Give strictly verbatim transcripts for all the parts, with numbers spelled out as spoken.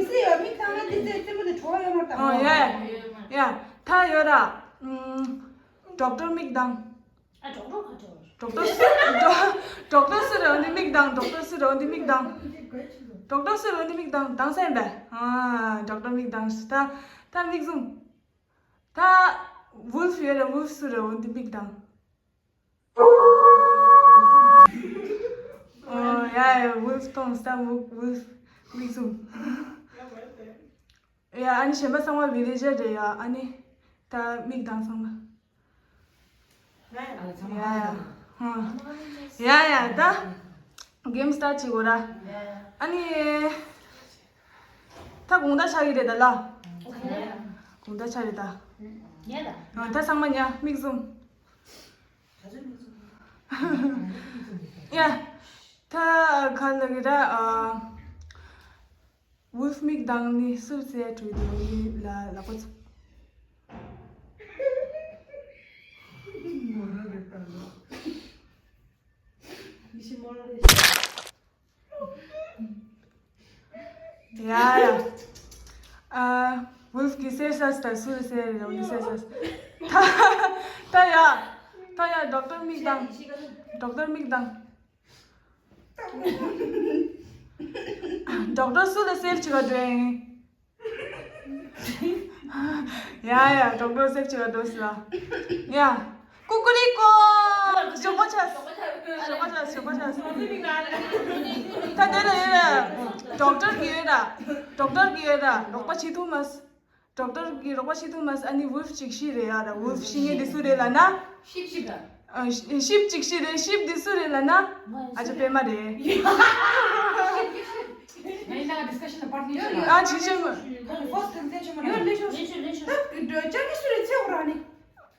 མི་སྲིད་ཡོད། མིག་བཏང་ན་དེ་ཚོའི་རྩེ་མོ་དེ་བྲོ་བ་ཡོད་མ་རེད། ཨོ་ཡ་ཡ། ད་ཡོད་ར། ཨམ། ཌོག་ཊར་མིག་དང་། ཨ། ཌོག་ཊར་ག་ཅོ། ཌོག་ཊར་སུ། ཌོག་ཊར་སུ་རེད་འོན་ཏེ་མིག་དང་། ཌོག་ཊར་སུ་རེད་འོན་ཏེ་མིག་དང་། ཌོག་ཊར་སུ་རེད་འོན་ཏེ་མིག་དང་། དང་སེམས་པས། ཨ། ཌོག་ཊར་མིག་དང་། ད་ད་མིག་ཟུམ། ད་ཝུལ་ཕི་ཡོད་ར། ཝུལ་ཕི་སུ་རེད་འོན་ཏེ་མིག་དང་། ཨོ་ཡ་ཡ། ཝུལ་ཕི་མཐོང་། ད་ཝུལ་ཕི། ཝུལ་ཕི་མིག་ཟུམ། ཡ། ཨ་ནི་གཞན་པ་ཚང་མ་བི་ལེ་ཇར་རེད་ཡ། ཨ་ནི་ད་མིག་དང་ཚང་མ། ཡ་ཡ། ཧ། ཡ་ཡ། ད་གེམ་སི་ཊར་ཊི་བྱེད་དགོས་ར། ཨ་ནི་ད་དགོང་དག་ཆགས་ཀྱི་རེད་ད་ལ། དགོང་དག་ཆགས་རེད་ད། ཨ། ད་ཚང་མ་ཉལ། མིག་ཟུམ། ཡ། ད་ག་ལ་གི་ར། ཨ། ཝུལ་ཕི་མིག་དང་ནི་སུ་ཟེར་བྲོས་འདུག་ལ་ལག་པ་ཚུགས། ཡ་ཡ། ཨ། ཝུལ་ཕི་གི་སེར་ས་ད་སུ་ཟེར་རེད་འོ་ནི་སེར་ས། ད་ད་ཡ། ད་ཡ། ཌོག་ཊར་མིག་དང་། ཌོག་ཊར་མིག་དང་། ཌོག་ཊར་སུ་ལ་སེལ་བྱེད་ག་འགྲོ་ཡིན། ཡ་ཡ། ཌོག་ཊར་སེལ་བྱེད་ག་འགྲོ་སི་ལ། ཡ། ཀུ་ཀུ་རི་ཀོ། ཞོགས་པ་ཆགས། ཞོགས་པ་ཆགས། ཞོགས་པ་ཆགས། ད་དེ་ལ་ཡོད་ར། ཌོག་ཊར་གི་ཡོད་ར། ཌོག་ཊར་གི་ཡོད་ར། རོགས་པ་བྱེད་ཐུབ་མ། ཌོག་ཊར་གི་རོགས་པ་བྱེད་ཐུབ་མ། ཨ་ནི་ཝུལ་ཕི་ཅིག་ཤི་རེད་ཡ་ར། ཝུལ་ཕི་ཤི་མཁན་དེ་སུ་རེད་ལབ་ན། ཤིབ་ཤིབ་ར། ཨ། ཤི་ཤིབ་ཅིག་ཤི་རེད། ཤིབ་དེ་སུ་རེད་ལབ་ན། ཨ་ཅག་པད་མ་རེད། ང་ཡིན་ན་ཌི་སི་ཀ་ཤན་ལ་པར་ཊི་ནར་ཡོད་རེད། ཨ་ཅག་ཤི་མ། ཁོང་ཕོ་སི་ཊི་ལ་ཚན་ཆུང་མ་ཡོད་ལེ་ཤོ། ལེ་ཤོ་ལེ་ཤོ། ད་ཅག་གི་སུ་རེད་ཚེ་འོ་ར་ནི།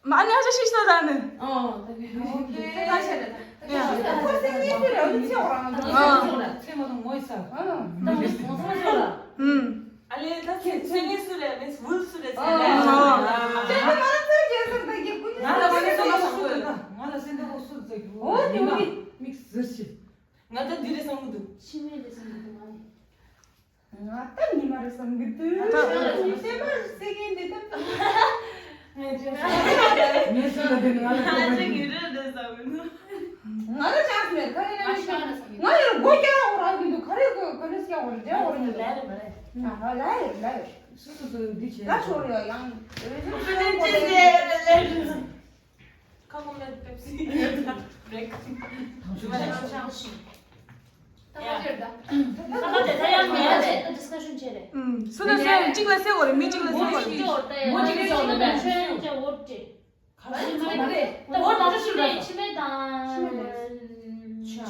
མ་ནི་ཨ་ཅག་ཤི་ཤི་ད་ནི། ཨོ། ད་ཁ་ཤས་རེད་ད། ཡ། ཁོ་སེ་ངེས་སུ་རེད་ཚེ་འོ་ར་ནི། ཨ། ཚེ་མ་དང་ངོ་ཡི་ས། ཨ། ད་ངོ་སོང་སོང་ལ། ཨུམ། ཨ་ལེ་ད་ཚེ་ཚེ་ངེས་སུ་རེད། མིན་ཝུལ་སུ་རེད་ཚེ་ཨ། རེད། ཨ། ཚེ་ངེས་མ་ར་ཚེ་རྒྱལ་སར་ད་གི་ཀུན་ང་ལ་སེམས་པ་སུ་རེད། ང་ལ་སེམས་པ་སུ་རེད། འོ་དེ་འོ་དེ། མིག་ཟུར་ཞིག་ང་ད་འདི་རེད་བསམ་གི་འདུག་ཕྱི་མའི་རེད་བསམ་གི་འདུག་ང་ནི། ང་ད་ཉི་མ་རེད་བསམ་གི་འདུག་ད་ཉི་མ་རེད་ཟེར་མཁན་འདི་ད། ངས་ཅི་ངས་ཅི་ལ་དེ་ང་ལ་ང་ཅི་ཉི་རེད་རེད་བསམ་གི་འདུག་ང་ལ་ཅག་མེད། ག་རེ་ང་ཤ་ན་བསམ་གི་ང་ཡང་སྒོ་རྒྱག་འོ་ར་གི་འདུག་ག་རེ་ག་རེ་སྐྱག་འོ་ར་འདྲ་འོ་ར་འདུག་ལ་རེད་མ་རེད། ཨ་ལ་ཡོད་ལ་ཡོད། སུ་སུ་སུ་འདི་བྱས། ད་ཆོར་ཡོད་ཡང་། ཁྱོད་ནི་ཅི་ཟེར་ལེ། ཁ་ཁོམ་ལ་པེབ་སི་རེག་ད་ང་ཅིག་ད། ད་ང་དེ་ད་ཡང་ངས་ད་ད་ཌི་སི་ཀ་ཤན་བྱས་རེད། ཨུམ། སུ་ལ་ཟེར། གཅིག་ལ་ཟེར་བ་རེད། མི་གཅིག་ལ་ཟེར་བ་རེད། མོ་གཅིག་ཟེར་བ་རེད། ཁྱོད་ཡང་ཅག་འོ་ཏྲེ། ག་རེ་ཟེར་མ་རེད། ད་འོ་ད་ཤི་རེད། ཕྱི་མེད་དང་།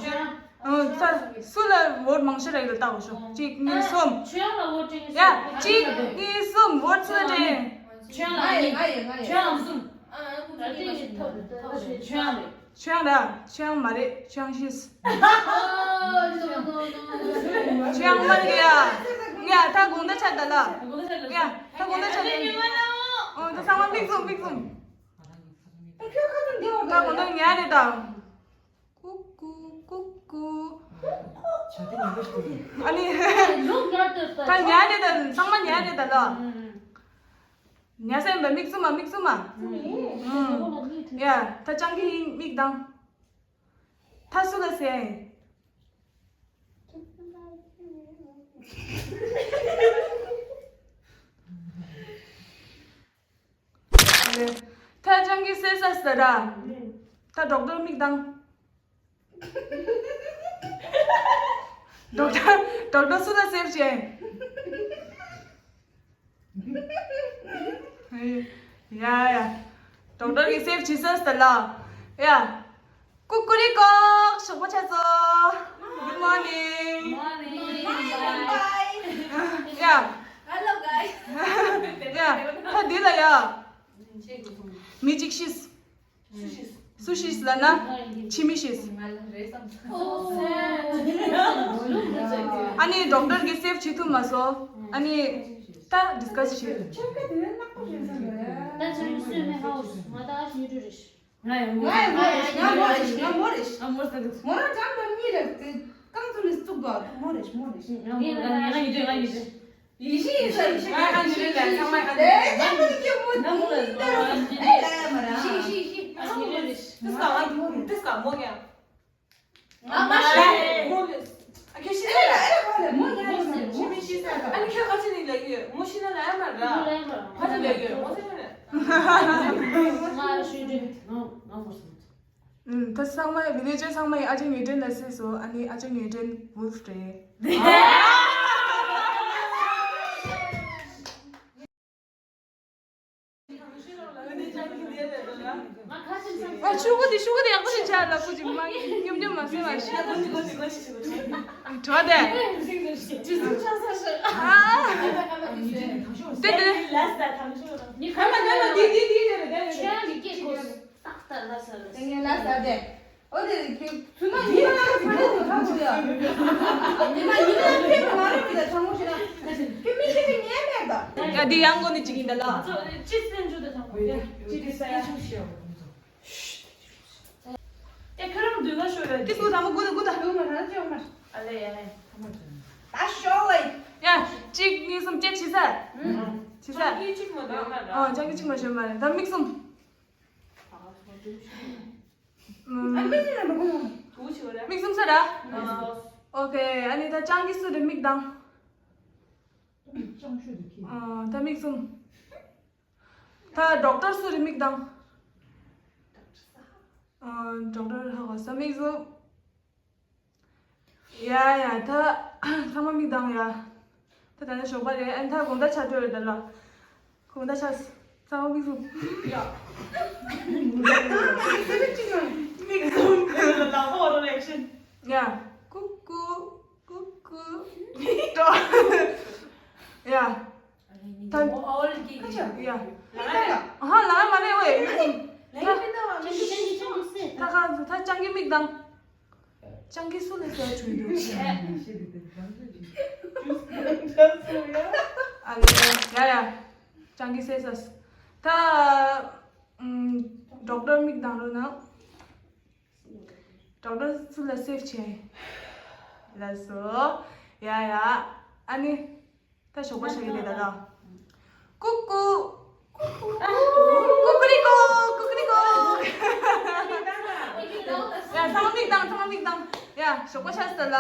ཁྱོད་རང་། ཨ། ད་སུ་ལ་འོ་མང་ཤོས་རེད་ལ་བལྟ་འོ་ཤོག་གཅིག་གཉིས་གསུམ། ཁྱོད་རང་ལ་འོ་ཏྲེ་ཡ། གཅིག་གཉིས་གསུམ། འོ་སུ་ལ་ཏྲེ། ཁྱོད་རང་ལ་ང་ཡིན་ང་ཡིན་ང་ཡིན། ཁྱོད་རང་གསུམ། ཨ་ཨ་ཁོ་ད་ཏྲེ་ཡི་ཐོབ་ཐོབ་ཁྱོད་རང་རེད། ཁྱོད་རང་ར། ཁྱོད་རང་མ་རེད། ཁྱོད་རང་ཤིས། ཁྱོད་རང་མ་རེད་ཡ། ཡ་ད་དགོང་དག་ཆགས་ད་ལ། ཡ་ད་དགོང་དག་ཆགས་ད། ཨོ་ད་ཚང་མ་མིག་ཟུམ་མིག་ཟུམ། ད་དགོང་དག་ཉལ་རེད་ད། ཀུ་ཀུ་ཀུ་ཀུ། ཨ་ནི། ད་ཉལ་རེད་ད། ཚང་མ་ཉལ་རེད་ད་ལ། ཉལ་སེམས་པ་མིག་བཙུམ་མ་མིག་བཙུམ་མ། ད་སྤྱང་ཀི་ཡིན་མིག་གདངས། ད་སུ་ལ་ཟེར་ཡིན། ད་སྤྱང་ཀི་བསད་ས་ཟེར་ར། ད་ཌོག་ཊར་མིག་གདངས། ཌོག་ཊར་ཌོག་ཊར་སུ་ལ་སེབ་བྱས། ཡ་ཡ། ཌོག་ཊར་གྱིས་སེབ་བྱེད་ས་ཟེར་ལ། ཡ། ཀུ་ཀུ་རི་ཀོག་ཞོགས་པ་ཆགས་སོང་། Good morning. Morning. Bye. ཡ། Hello guys. ཡ། ད་འདི་ལ་ཡ། མི་གཅིག་ཤི། སུ་ཤི། སུ་ཤི་ལབ་ན། ཁྱི་མི་ཤི། ཨ་ནི་ཌོག་ཊར་གྱིས་སེབ་བྱེད་ཐུབ་མ་སོང་། ཨ་ནི་ད་ཌིས་ཀ་སི་བྱེད། ང་ཡང་མོ་རེད། ང་མོ་རེད། ང་མོ་རེད། ང་མོ་རེད། མོ་རང་ཅང་པ་གཉིས་རེད། དེ་རྐང་ཚུགས་ནས་བཙུགས་པ་མོ་རེད། མོ་རེད། ང་ཡིན་དུས་ང་ཡིན་དུས། ཡིན་ཤི་ཡིན་ས་ཡིན་ཤི། ང་ཡང་ཡིན་དུས་ལ་ཚང་མ་ཡང་ཡིན་དུས། ཨེ་ཡང་མ་ཡིན་དུས་མོ་ཡིན་ད། ཡིན་ཤི་ཡིན་ཤི། ང་མོ་རེད། དེ་སྐ་མོ་དེ་སྐ་མོ་ཡང་། ང་མ་ཤི། མོ་ལེ། ཨ་ཁྱེད་ཤི་ས་ཡ། ཨེ་ལ་ཁོ་ལེ་མོ་ཡང་ཡིན་ས་ཡིན། ཁྱེད་མི་ཤི་ས་ཡ། ཨ་ནི་ཁྱེད་ག་ཚོད་ནས་ལ་ཡོད། མོ་ཤི་ན་ལ་ཡ་མ་ར། ཁ་ཚོད་ལ་ཡོད། མོ་ཚོད་ན་ལ། ང་ཤི་དུས། ང་ང་མོ་སོང་། ད་ཚང་མ་བི་ལེ་ཇར་ཚང་མ་ཡིས་ཨ་ཅག་ངེས་སྒྲོན་ལ་བསད་སོང་། ཨ་ནི་ཨ་ཅག་ངེས་སྒྲོན་ཝུལ་ཕ་རེད། ཨ་ཤུ་གུ་དེ་ཤུ་གུ་དེ་ཡག་པོ་ཞིག་བྱ་ལ་ཀུ་ཅི་མ་ཉམས་ཉམས་མ་ཟེར་བ་ཞིག་བྲོ་དེ། ཏེ་ཏེ། ཁྱོད་ཀྱི་སྐད་གོ། ཏག་ཏག་ལ་ས་ལ། ཏེ་ངས་ལ་ས་ཏེ། ཨོ་ཏེ་ཁྱོད་ཚུ་མ་ཉི་མ་ལ་ས་ཏེ་ཁ་ཁུ་ཡ། ཉི་མ་ཉི་མ་ལ་ཕེབས་མ་རེད་པས་ད་ཚང་མ་ཤེས་ན། ཁྱོད་མི་ཤེས་ཀྱི་ཉན་མེད་ད། ཡ་འདི་ཡང་གོ་ནི་ཅིག་ཡིན་ད་ལ། ཅི་སེམས་ཆུ་ད་ཚང་མ་ཡ་ཅི་དེ་ས་ཡ་ཆུ་ཤེས་ཡ། ཏེ་ཁྱོད་རང་འདུག་ག་ཤོད་རེད། ཏེ་སུ་ད་མོ་གུ་ད་གུ་ད། ཡོང་མ་ད་ཅི་ཡོང་མ། ཨ་ལེ་ཡ་ལེ། ད་ཤོག་ལེ། ཡ་གཅིག་གཉིས་གསུམ་ཅེག་བྱེད་ས། ཅེག་བྱེད་ས། ཅང་ཀི་གཅིག་མ་འདུག་ཡོད་མ་རེད། ཨ་ཅང་ཀི་གཅིག་མ་ཤོད་མ་རེད། ད་མིག་གསུམ། མིག་གསུམ་ས་ར། ཨོ་ཁེ། ཨ་ནི་ད་སྤྱང་ཀི་སུ་རེད་མིག་གདངས། ཨ་ད་མིག་གསུམ། ད་ཌོག་ཊར་སུ་རེད་མིག་གདངས། ཨ་ཌོག་ཊར་ཧ་གོ་ས། མིག་གསུམ། ཡ་ཡ་ད་ཚང་མ་མིག་གདངས་ཡ། ད་ད་ནི་ཞོགས་པ་རེད། ཨ་ནི་ད་དགོང་དག་ཆ་སྤྲོད་རེད་ད་ལ། དགོང་དག་ཆ། ཚང་མ་མིག་གསུམ། ཡ། མིག་གསུམ། ཡ། ཀུ་ཀུ། ཀུ་ཀུ། ཡ། ད། ཨོལ་གི། ཡ། ཧ་ལ་མ་རེད་ཝེ། ད་ཁ་ད་སྤྱང་ཀི་མིག་གདངས། སྤྱང་ཀི་སུ་ལ་ཟེར་བྱུང་འདུག་ཨ་ལེ་ཡ་ཡ། སྤྱང་ཀི་ཟེར་ས། ད་ཨམ། ཌོག་ཊར་མིག་གདངས་རོགས་གནང་། ཌོག་ཊར་སུ་ལ་སེབ་བྱས། ལགས་སོ། ཡ་ཡ། ཨ་ནི། ད་ཞོགས་པ་ཆགས་ཀྱི་རེད་ད་ལ། ཀུ་ཀུ། ཀུ་ཀུ་རི་ཀོ། ཀུ་ཀུ་རི་ཀོ། ཡ་ཚང་མ་མིག་གདངས། ཚང་མ་མིག་གདངས། ཡ་ཞོགས་པ་ཆགས་ས་ལ།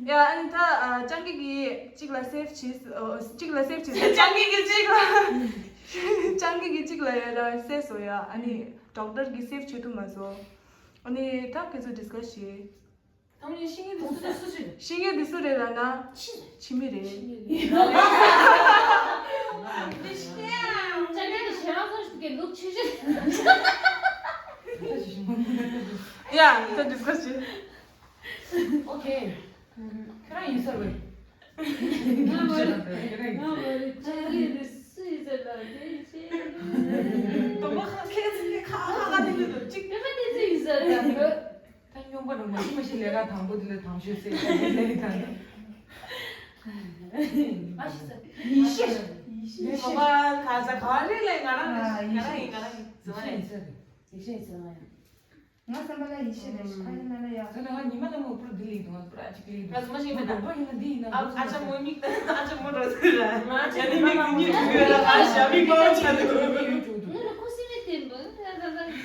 ཡ་ཨ་ནི་ད་ཨ་སྤྱང་ཀི་གིས་གཅིག་ལ་སེབ་བྱས། ཨ་གཅིག་ལ་སེབ་བྱས། སྤྱང་ཀི་གིས་གཅིག་ལ། སྤྱང་ཀི་གིས་གཅིག་ལ་ཡ་ད་བསད་སོང་ཡ། ཨ་ནི་ཌོག་ཊར་གིས་སེབ་བྱེད་ཐུབ་མ་སོང་། ཨ་ནི་ད་ཁྱེད་ཚོ་ཌིས་ཀ་སི་བྱེད། ད་ངས་ཤི་ངེས་དེ་སུ་རེད། སུ་ཞིག་རེད། ཤི་ངེས་དེ་སུ་རེད་ལབ་ན། ཁྱི་རེད། ཁྱི་མི་རེད། ཁྱི་མི་རེད། ཅག་གི་ཞེ་རང་སོ་ཞིག་གི་ལུག་ཁྱི་རེད། ཡ་ད་ཌིས་ཀ་སི་བྱེད། ཨོ་ཁེ། ཁྱོད་རང་ཡིན་ས་རེད། ང་མ་རེད། ང་མ་རེད། ཅག་གི་དེ་སུ་ཡིན་ས་ལབ་དེ་ཁྱི་རེད། དོ་མ་ཁ་ཁེ་ཚི་ཁ་ཁ་ཁ་དེ་ལུག་ཅིག་ཁ་ཁ་དེ་ཚོ་ཡིན་ས་ལབ། ད་སྨྱོན་པ་རང་མ་ཤི་མ་ཤི་ལས་ཀ་དང་པོ་དེ་ལས་དང་ཤོས་སེ་ལས་ཀ་དང་། ཨ་ཤི་ས། ཡེ་ཤེས། ཡེ་ཤེས། ཁ་ས་ག་རེ་ལས་ང་རང་ང་རང་ཡིན། ང་རང་ཡིན། ཟེར་བ་ཡིན། ཡེ་ཤེས་ཡིན་ཟེར་ང་ཡང་། ང་བསམ་པ་ལ་ཡེ་ཤེས་རེད། ཁ་ཡིན་ན་ལ་ཡ། ཟེར་ན་ང་ཉི་མ་ལ་མོ་པུར་དི་ལི་དུང་པུར་ཨ་ཅིག་ལི་དུང་ང་ཟུ་མ་ཤེས་མེད་ད། ཨ་ཅག་མོ་མིག་ཨ་ཅག་མོ་རོ་ཟེར་ར། ང་ཅག་མིག་མིག་གཉིས་དུ་ཡོད་ལ་ང་ཞབས་མིག་པའོ་ཆ་དུ། ང་ལ་ཁོ་སི་མེད་དེ་འདུག་ང་ད་ད།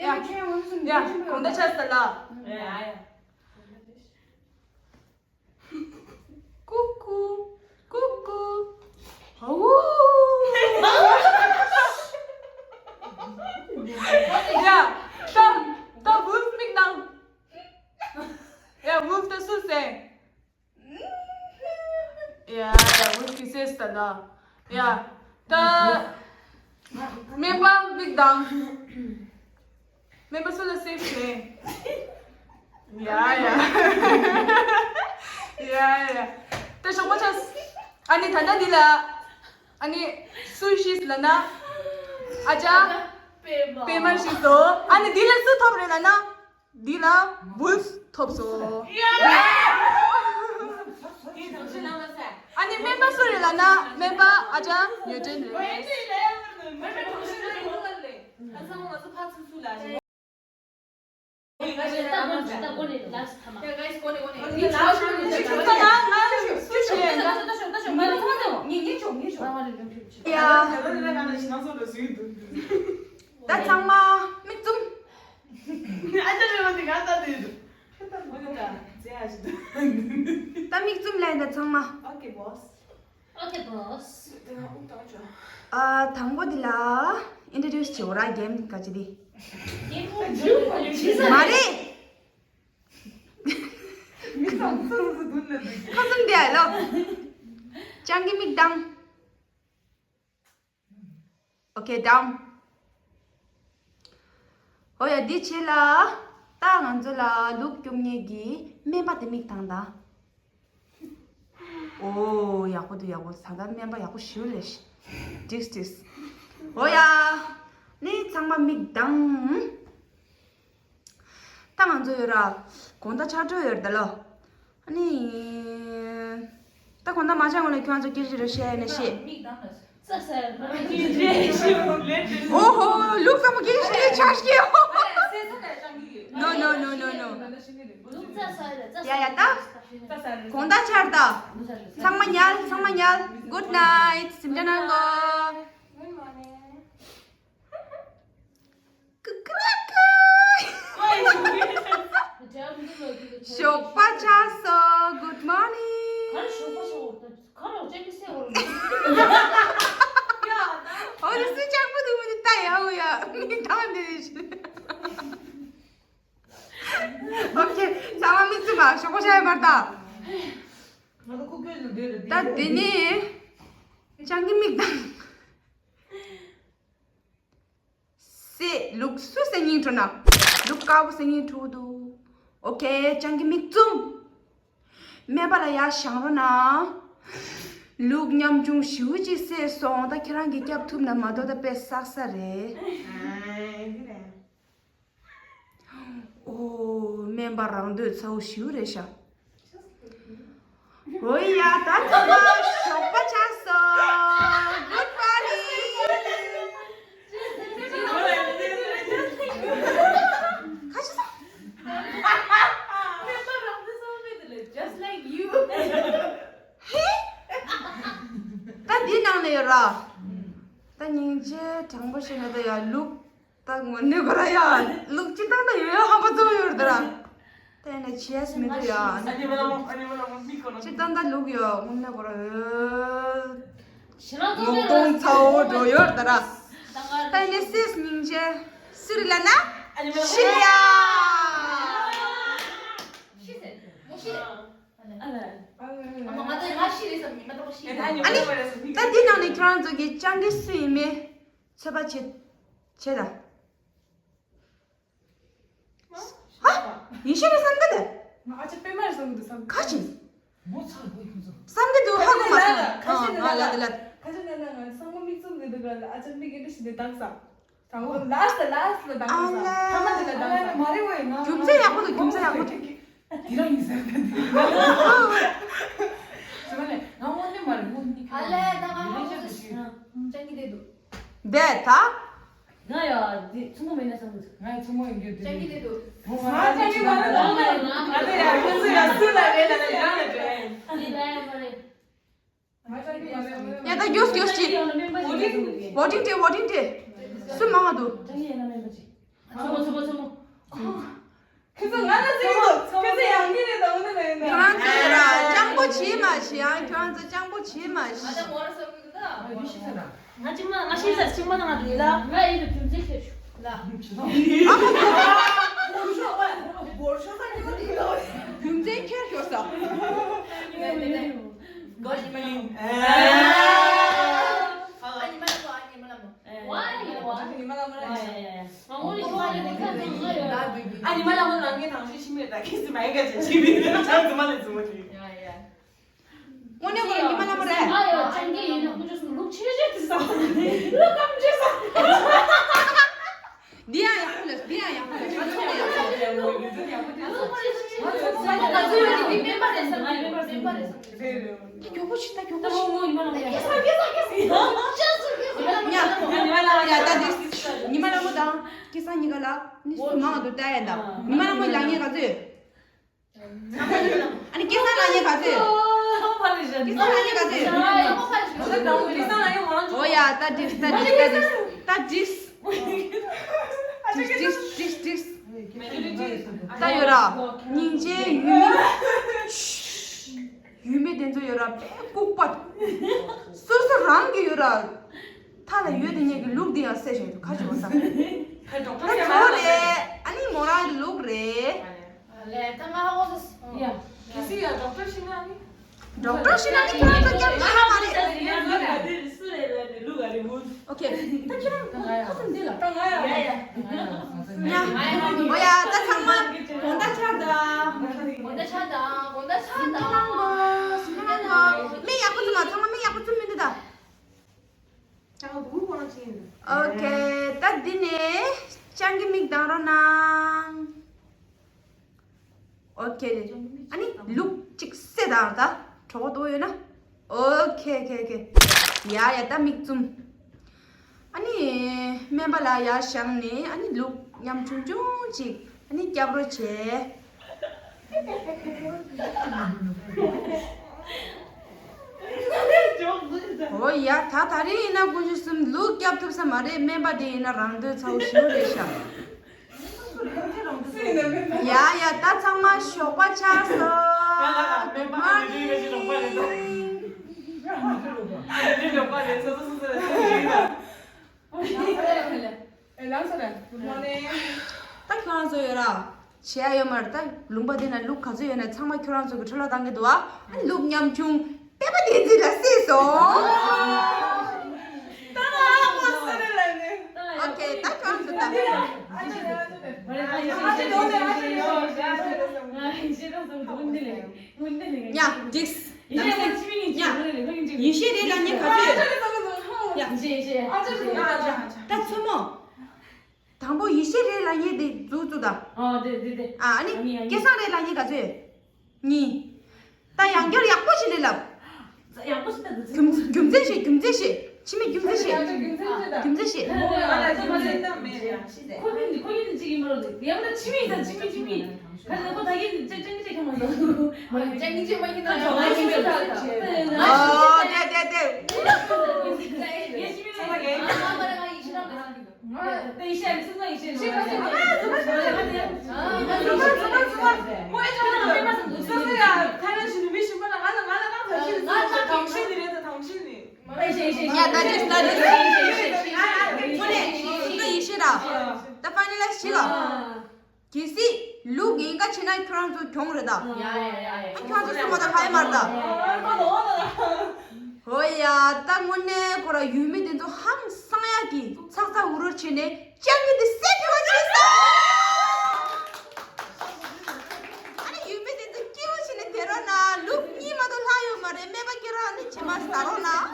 ཡ། ཡ། གོང་ད་ཆ་ས་ལ། ཡ་ཡ། ཀུ་ཀུ། ཀུ་ཀུ། ཧའུ། ཡ། ད་ད་ཝུལཕ་མིག་ནང་། ཡ། ཝུལཕ་ད་སུ་ཟེར། ཡ་ཡ། ཝུལཕ་གི་སེམས་ད་ན། ཡ། ད་སྨན་པ་མིག་དང་། སྨན་པ་སུ་ལ་སེམས་ཞེན། ཡ་ཡ། ཡ་ཡ། ད་ཞོགས་པ་ཆ། ཨ་ནི་ད་ལྟ་འདི་ལ། ཨ་ནི་སུ་ཤེས་ལབ་ན། ཨ་ཅག་པད་མ་ཤེས་སོ། ཨ་ནི་འདི་ལ་སུ་ཐོབ་རེད་ལབ་ན། འདི་ལ་ཝུལཕ་ཐོབ་སོང་། ཨ་ནི་སྨན་པ་སུ་རེད་ལབ་ན། སྨན་པ་ཨ་ཅག་ཉོས་སྒྲོན་རེད། ད་ཚང་མ་མིག་བཙུམ། ཨ་ཅག་རེད་བ། དེ་ག་ལྟ་དེ་འདུག་ད་མོ་ཡོད་ད་མཛེས་ཨ་ཞིག་འདུག་ད་མིག་བཙུམ་ལེན་ད་ཚང་མ། Okay boss. Okay boss. དེ་ན་དབུགས་བཏང་ཆོག་ཨ། དང་པོ་འདི་ལ་ཨིན་ཊྲོ་ཌིའུ་སི་བྱེད་འོ་ར། གེམ་ག་ཅི་འདི། མ་རེད། མིག་བཙུམ་སོ་སོ་སོ་དུན་ལ་འདུག་ཁ་བཙུམ་བསྡད་ལོ། སྤྱང་ཀི་མིག་བཏང་། Okay, done. ཨོ་ཡ། འདི་བྱེད་ལ། ད་ང་ཚོ་ལ་ལུག་སྐྱོབ་མཁན་གྱི་སྨན་པ་དེ་མིག་བཏང་དང་། ཨོ། ཡག་པོ་འདུག་ཡག་པོ། ད་ལྟ་སྨན་པ་ཡག་པོ་ཞེ་པོ་ལས། འགྲིགས་འགྲིགས། ཨོ་ཡ། ནི་ཚང་མ་མིག་བཏང་། ད་ང་ཚོ་ཡོད་ར། དགོང་དག་ཆར་འགྲོ་ཡོད་རེད་ད་ལོ། ཨ་ནི། ད་དགོང་དག་མ་ཆར་སྔོན་ལ་ཁྱོད་ཚོ་སྐད་ཆ་རེ་བཤད་ཡ་ནི་བཤད། ཨོ་ཧོ། ལུག་ཚང་མ་སྐད་ཆ་རེ་ཆགས་ཀྱི་ཡོད། No, no, no, no, no. ཡ་ཡ། ད་དགོང་དག་ཆར་ད། ཚང་མ་ཉལ། ཚང་མ་ཉལ། Good night. གཟིམ་འཇག་གནང་གོ། Good morning. ཀུ་ཀུ་ར་ཀུ། ཞོགས་པ་ཆགས་སོང་། Good morning. ཨོ་རི་སི་ཅག་པོ་འདུག་མི་འདུག་ལྟ་ཡ། ཨོ་ཡ། མི་ཐང་འདི་རེད། ཨོ་ཁེ། ཚང་མ་མིག་བཙུམ་པ། ཞོགས་པ་ཆགས་ཡ་མར་ད། ད་དེ་ནས་སྤྱང་ཀི་མིག་དང་། སེ། ལུག་སུ་སེ་སྙིང་བྲོ་ན། ལུག་དཀར་པོ་སེ་སྙིང་བྲོ་འདུག་ཨོ་ཁེ། སྤྱང་ཀི་མིག་བཙུམ། སྨན་པ་ལ་ཡར་བཞེངས་རོགས་གནང་། ལུག་ཉམ་ཆུང་ཞེ་པོ་ཅིག་བསད་སོང་། ད་ཁྱེད་རང་གིས་སྐྱོབ་ཐུབ་ན་མ་གཏོགས་ད་དཔེ་བསགས་ས་རེད། ཨོ། སྨན་པ་རང་འདོད་ཚ་བོ་ཞེ་པོ་རེད་ཤག་ཨོ་ཡ། ད་ཚང་མ་ཞོགས་པ་ཆགས་སོང་། Good morning. ཁ་ཤི་སོང་། Just like you. ཧེ། ད་འདི་ནང་ནས་ཡོད་ར། ད་སྙིང་རྗེ་དྲང་པོ་བཤད་ན་ད་ཡ་ལུག་ད་དངོས་གནས་ཁོ་ར་ཡ་ལུག་སྤྱིར་བཏང་ད་ཡོད་ཡ་ཧམ་པ་ཚ་བོ་ཡོད་རེད་ད་ར། ད་ཡིན་ན་བྱས་མི་འདུག་ཡ། ཨ་ནི། སྤྱིར་བཏང་ད་ལུག་ཡོད་དངོས་གནས་ཁོ་ར་ཡོད། ངོ་གདོང་ཚ་བོ་འགྲོ་ཡོད་རེད་ད་ར། ད་ཡིན་ན་སེམས་སྙིང་རྗེ་སུ་རེད་ལབ་ན། ཤི་ཡ། ཤི་ཟེར། མོ་ཤི་རེད། ཨ་ལ། ཨ་མ། ང་ད་ང་ཤི་རེད་བསམ་ནི་མ་གཏོགས་ཤི་རེད། ཨ་ནི། ད་འདི་ནང་ནས་ཁྱོད་རང་ཚོ་གི་སྤྱང་ཀི་སུ་ཡིན་མིན་ཚོད་པ་བྱེད། བྱེད་ད། ཧ། ཡིན་ཤེས་རེད་བསམ་གི་འདུག་ང་ཨ་ཅག་པད་མ་རེད་བསམ་གི་འདུག་བསམ། ག་ཅི། མོ་ཚ་བོ་ཡིན་ཚོ། བསམ་གི་འདུག་ཧ་གོ་མ་སོང་། ཁ་ཤས་ཨ་ཨ། ལ་དེ་ལ། ཁ་ཤས་ན་ན་ང་སང་མོ་མིག་བཙུམ་ནས་འདུག་ག་ཨ་ཅག་མིག་གི་འདི་ཞིག་འདི་དག་ས། དང་པོ་ལ་སི་ལ་སི་ལ་དང་པོ་ས། ཐ་མ་དེ་ལ་དང་ས། མ་རེད་བས་ང་། རྒྱུ་མཚན་ཡག་པོ་འདུག་རྒྱུ་མཚན་ཡག་པོ་འདུག་དེ་རང་ཡིན་ཟེར་བ་འདི། ཟེར་བ་ལས་ང་དངོས་གནས་མ་རེད། དངོས་གནས་ཁྱོད་ཨ་ལས་ད་ང་རེད་ཁྱོད་ཀྱི་ཞིག་ཅང་གི་བསྡད་འདུག་བསྡད་ད། ང་ཡ་འདི་ཚོང་མོ་མེད་ན་བསམ་གི་འདུག་ང་ཡ་ཚོང་མོ་ཡིན་རྒྱུ་ཅང་གི་བསྡད་འདུག་ང་ཅང་གི་མ་རེད། ང་ད་ཡ་ཁྱོད་ཚོ་ཡ་སུ་ལ་རེད་ལ་ལ་རང་ལ་རེད། འདི་ལ་ཡ་མ་རེད། ཡ་ད་རྒྱོགས་རྒྱོགས་ཅིག་བོ་ཊིང་ཊི་བོ་ཊིང་ཊི། སུ་མང་བ་འདུག་ཚོང་མོ་ཚོང་མོ། ཡང་ཁྱོད་རང་ཚོ་སྤྱང་པོ་བྱེད་མ་ཤེས། ང་གཅིག་མ་ང་ཤེས་ཚར་གཅིག་མ་དང་ང་འགྲིག་ལ། ང་ཡིན་པའི་རྒྱུ་མཚན་ཤེས་ཆུ་ལ། རྒྱུ་མཚན་ཁྱེར་ཤོག་ས། ཨ་ནི་མ་ལ་མོ་ཨ་ནི་མ་ལ་མོ། ཨ་ནི་མ་ལ་མོ་རང་ངས་དང་ཤེས་ཤེས་མེད་ད་ཁེ་སི་མ་ཡིན་ག་ཅན་ཤེས་མེད་ད་ཅང་ཙི་མ་ལ་ཙི་མ་ཅི། དངོས་གནས་ཁོ་རང་ཉི་མ་ལ་མོ་རེད། ང་ཡང་ཅང་གི་ཡིན་ན་ཁོ་ཚོ་ལུག་ཆེ་ཆེ་དེ་ཟ། ལུག་གམ་ཆེ་ཟ། འདི་ཡང་ཡག་པོ་ལས་འདི་ཡང་ཡག་པོ་ལས་ང་ཚོ་ཡག་པོ་ལས། ང་ཚོ་ཡག་པོ་ལས། ང་ཚོ་ཡག་པོ་ལས། ང་ཚོ་ཡག་པོ་ལས། ད་མགྱོགས་པོ་ཞིག་ད་མགྱོགས་པོ་ཞིག་ཉ་ཉ་ད་འདི་ཉི་མ་ལ་མོ་དང་སྐལ་བཟང་གཉིས་ཀ་ལ་ནི་སུ་མང་དུ་ལྟ་ཡ་ད་ཉི་མ་ལ་མོ་ལ་ཉེ་ག་ཚོད། ཨ་ནི་སྐལ་བཟང་ལ་ཉེ་ག་ཚོད། སྐལ་བཟང་ལ་ཉེ་ག་ཚོད། ཨོ་ཡ་ད་འགྲིག་ད་འགྲིག་ད་འགྲིག་ད་འགྲིག་ད་འགྲིག་ད་ཡོད་ར། སྙིང་རྗེ་ཡུལ་མི། ཡུལ་མི་དེ་ཚོ་ཡོད་ར་དཔེ་ལྐུགས་པ། སོ་སོ་རང་གི་ཡོད་ར། མཐའ་ལ་ཡོད་དེ་ཉིད་ཀྱི་ལུག་འདི་ཡང་བསད་བཞག་འདུག་ཁ་ཅིག་བ་ས། ད་ཁྱོད་རེད། ཨ་ནི་མོ་རང་གི་ལུག་རེད། ལས་ད་ང་ཧ་གོ་སོང་། ཡ། གལ་སྲིད་ཡ་ཌོག་ཊར་ཤི་ན་ནི། ཌོག་ཊར་ཤི་ན་ནི་ཁྱོད་རང་ཚོ་སྐྱབས་བཅོལ་མ་རེད། ཨོ་ཁེ། ད་ཁྱོད་རང་ཁ་སང་འདི་ལ་ད་ང་ཡ། ཡ་ཡ། ཉ། ཨོ་ཡ་ད་ཚང་མ་དགོང་དག་ཆར་ད། དགོང་དག་ཆར་ད་དགོང་དག་ཆར་ད། མི་ཡག་པོ་ཚང་མ་ཚང་མ་མི་ཡག་པོ་ཚུམ་མི་འདུག་ད། ཨོ་ཁེ། ད་འདི་ནས་སྤྱང་ཀི་མིག་གདང་རོགས་གནང་། ཨོ་ཁེ། ཨ་ནི་ལུག་གཅིག་བསད་དང་ད་གྲོགས་པོ་ཏོ་ཡོད་ན། ཨོ་ཁེ་ཁེ་ཁེ། ཡ་ཡ་ད་མིག་བཙུམ། ཨ་ནི་སྨན་པ་ལ་ཡར་བཞག་ནས་ཨ་ནི་ལུག་ཉམ་ཆུང་ཆུང་ཅིག་ཨ་ནི་སྐྱབས་རོགས་བྱས། ཨོ་ཡ་ད་ད་རིང་ཡིན་ན་དཀོན་མཆོག་གསུམ་ལུག་སྐྱབས་ཐུབ་ས་མ་རེད། སྨན་པ་དེ་ཡིན་ན་རང་འདོད་ཚ་བོ་ཞེ་པོ་རེད་ཤག་ཡ་ཡ་ད་ཚང་མ་ཞོགས་པ་ཆགས་སོང་། Good morning. ཨེ་ལགས་སོ་རེད། Good morning. ད་ཁྱོད་རང་ཚོ་ཡོད་ར། བྱེད་ཡ་ཡོད་མ་རེད། ད་ལུང་པ་འདི་ན་ལུག་ག་ཚོད་ཡོད་ན་ཚང་མ་ཁྱོད་རང་ཚོ་གི་འཕྲོ་བརླག་བཏང་གི་འདུག་ཨ། ལུག་ཉམ་ཆུང་པད་མ་བསྟན་འཛིན་ལ་བསད་སོང་། ད་ང་མ་སོ་རེད་ལ་ནི། ཨོ་ཁེ། ད་ཁྱོད་རང་ཚོ་ད། ཨ་ཅེ་ཨ་ཅེ་ཨ་ཅེ་ཨ་ཅེ། ཡ་འགྲིགས། ཡ། ཡེ་ཤེས་རེད་ལ་ཉེ་ག་ཚོད་ཡོད། ཡ། ད་མཚོ་མོ། དང་པོ་ཡེ་ཤེས་རེད་ལ་ཉེ་དེ་འཛུགས་འཛུགས་ད། ཨ་ནི་སྐལ་བཟང་རེད་ལ་ཉེ་ག་ཚོད་ཡོད། གཉིས། ད་ཡང་བསྐྱར་ཡག་པོ་ཞིག་ལས་ལབ། ཡག་པོ་ཞིག་ལྟ་དུས་རྒྱུ་མཚན་བཤད། རྒྱུ་མཚན་བཤད། ཕྱི་མའི་རྒྱུ་མཚན་བཤད། རྒྱུ་མཚན་བཤད། ཁོ་གཉིས་ཁོ་གཉིས་ནི་གཅིག་ཡིན་པ་རེད། ཡང་ན་ཕྱི་མའི་ད་ཕྱི་མའི་ཕྱི་མའི་ཁ་ལ་ཁོ་ད་གིན་ཅང་ཅང་ཅང་ཁྱོད་མ་འདུག་ཅང་ཅང་ཅང་མ་ཡིན་ད་ཅོག་ལ་ཡིན་ད། ཨོ་དེ་དེ་དེ། ཡེ་ཤེས་མི་ལ་ཡེ་ཤེས་རང་གི། གལ་སྲིད་ལུག་ཡིན་ག་བྱེད་ན་ཁྱོད་རང་ཚོ་གྱོང་རེད་ད། ཡ་ཡ་ཡ་ཡ། ཁྱོད་ཚོ་སུ་མ་ད་ཧའི་མར་ད། ཧོ་ཡ། ད་དངོས་གནས་ཁོ་ར་ཡུལ་མི་དེ་ཚོ་ཧང་སང་ཡག་གི་ཚག་ཚག་འུར་འུར་བྱས་ནས་སྤྱང་ཀི་དེ་བསད་ཐུབ་པ་བྱས་སོང་། ཨ་ནི་ཡུལ་མི་དེ་ཚོ་སྐྱིད་པོ་བྱས་ནས་བསྡད་རོགས་གནང་། ལུག་གཉིས་མ་གཏོགས་ལྷག་ཡོད་མ་རེད། སྨན་པ་ཁྱེད་རང་ནི་བྱེ་མ་ཟ་རོགས་གནང་།